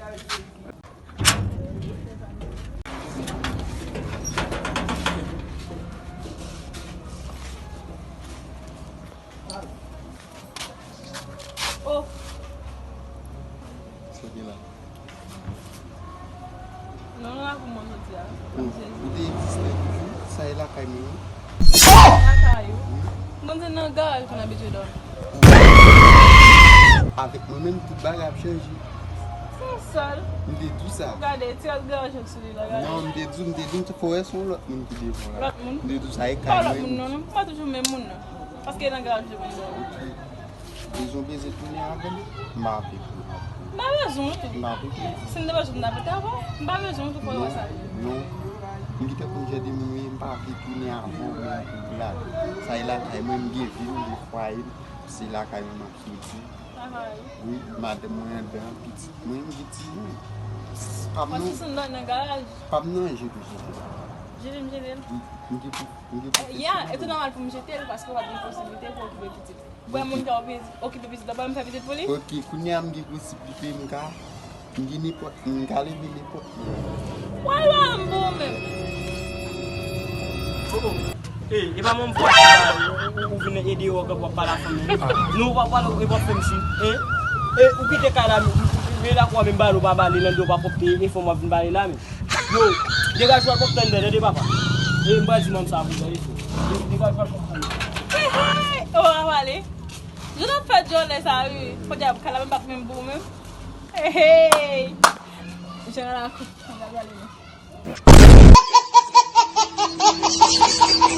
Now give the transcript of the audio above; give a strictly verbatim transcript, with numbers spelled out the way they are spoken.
Oh. Sa gen la? Non, non, la pou mwen jodi a. Ou te egziste toujou? Sa e lakay mwen wi. Lakay ou? Wi. Mwen se nan garaj mwen abitye dòmi. Avèk mwen menm, tout bagay ap chanje. Se yon sèl. M te di w sa. Gade, ti rès garaj yo sou li la, gade. Non, m te di w, m te di w, m te fè w wè se yon lòt moun ki devan la. Lòt moun? M te di w sa e kay mwen. Pa lòt moun non, non. M pa toujou menm moun nan. Paske nan garaj yo mwen dòmi. Ok. Bezwen bezwen tounen avè m, m pa avèk ou. M pa bezwen w tou. M pa avèk ou. Si m te bezwen w, m t ap avè w. M pa bezwen w tou, fò w wè sa. Non. M gentan konn jan de moun ou ye, m pa vle tounen avè w menm pou blag. Sa e lakay mwen, m gen vi m, m gen fwaye m. Se lakay mwen m ap soti. Wi, madanm mwen anndan, pitit mwen, m gen timoun. Pa m non. Mwen sou nan, nan garaj. Pa m nan, jete, jete. Jete m, jete l. M gen pou, m gen pou fè. Ya, e tou nòmal pou m jete l, paske w pa t gen posiblite pou okipe pitit. Wè moun ka okipe pitit la, pa m fè pitit pou li? Ok, kounye a m gen posiblite, m ka, m gen nenpòt, m ka leve nenpòt moun. Wè lwa m pou ou menm. Oh, oh. E, e pa menm fwa sa, ou, ou, ou vin ede yo ankò pou w ap pale a fanmi. Non, ou pa pale, ou pa fè m si. E, e, ou kite kay la, men la kwa menm bale, ou pa bale, lande ou pa pwòpte, e fò m ap vin bale la, men. Yo, degaje w al pran tande, tande papa. E m pral di nonm sa pou tande. Degaje w al pran tande. Hey, hey, oh, avale. Je n ap fè djòlè sa, wi. Podyab, kay la menm pa menm pou ou menm. Hey, hey. Jan la kou. Ann al pale non.